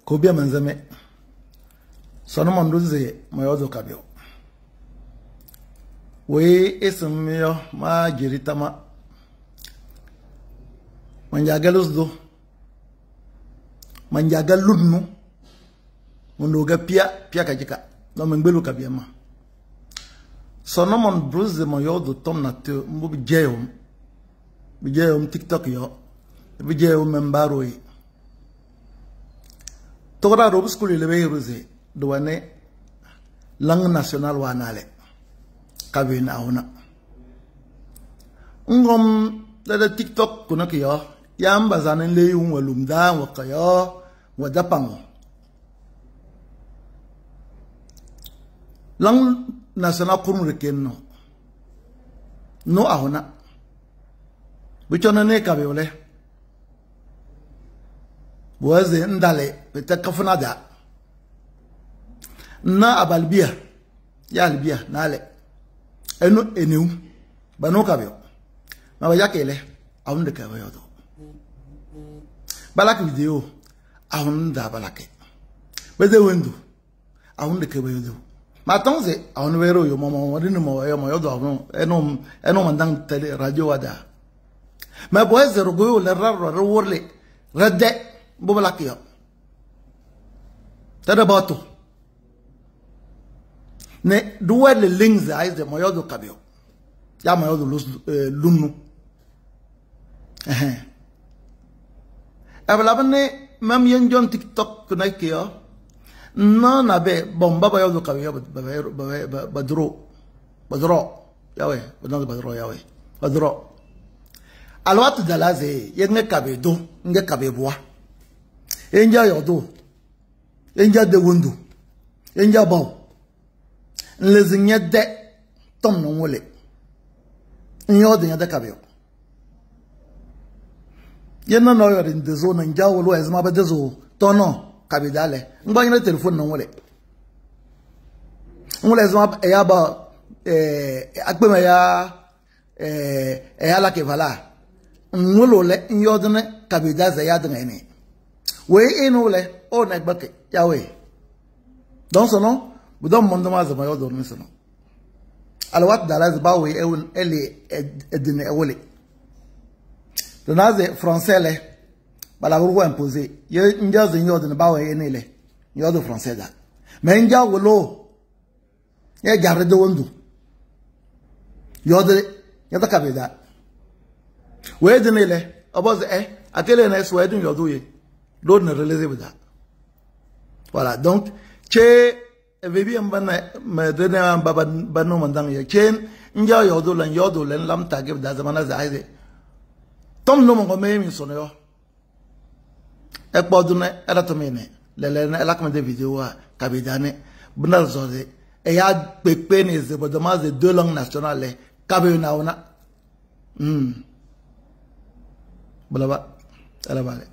Kobia manzame sono monduze moyodo kabio. We esimyo ma jiritama. Manjagalus do. Manjagalunu. Mundoga pia pia kajika. No mengbelu kabia ma. Sono monduze moyodo tom na te mbu jeyo. Bijeyo TikTok yo. Bijeyo membaro yi. Togra rob school le be douane langue nationale wanale kabina awna ngom da TikTok kuna kiyo yamba zanen le yun walum da wakayo wadapango langue nationale kurum rekenno no ahona bichona ne kabeole boze ndale betakafuna da na abalbia ya albia nale enu enu bano kabyo na bayakele awunde kabayo do balak video awunda balake beze wendu awunde kabayo do matonze awunwero yo mama rinu mo yo mo yo do awun enu enu mandang tele radio wada ma boze rogo le raro worle redde bobalak yo tada bato ne duwe le links ay de moyodo kabio ya moyodo lus lunnu eh abla ne mam yen jon TikTok na kiyo no na be bomba moyodo kabio badro badro yawe badro badro yawe badro alwat dalaze yen ne kabedo nge kabeboa enja yodo enja de wundu enja baw nlezinye de tom no wole nyo de nyade kabio yena no yori ndezo na nja wolo ezma be dezo tono kabidale ngba nyine telephone no wole ngole ezma ya ba akpema ya ya la kevala ngolo le nyo de ne kabidaze ya de ne we inu le o na gbake ya we donc sono بدون من دم هذا ما يقدر مثلا الوقت ده لازم باوي اول اللي الدنيا اولي لنازي فرنسي له بلا برو امبوزي ينجاز يودن باوي اني له يودو فرنسي ده ما ينجا ولو يا جارد وندو يودر يدا كبدا ويدني له ابوز اه اتلي ناس ويدن يودو ي دون ريليزي بدا voilà donc che baby ambana me dena baba banu mandang ya chen nja yodo lan yodo len lam tage da zamana za aize tom no mo me mi sono yo e podu ne era to mene lele ne elak me de video a kabidane bna zoze e ya pepe ne ze bodoma ze deux langues nationales kabe na ona bla ba ala bale.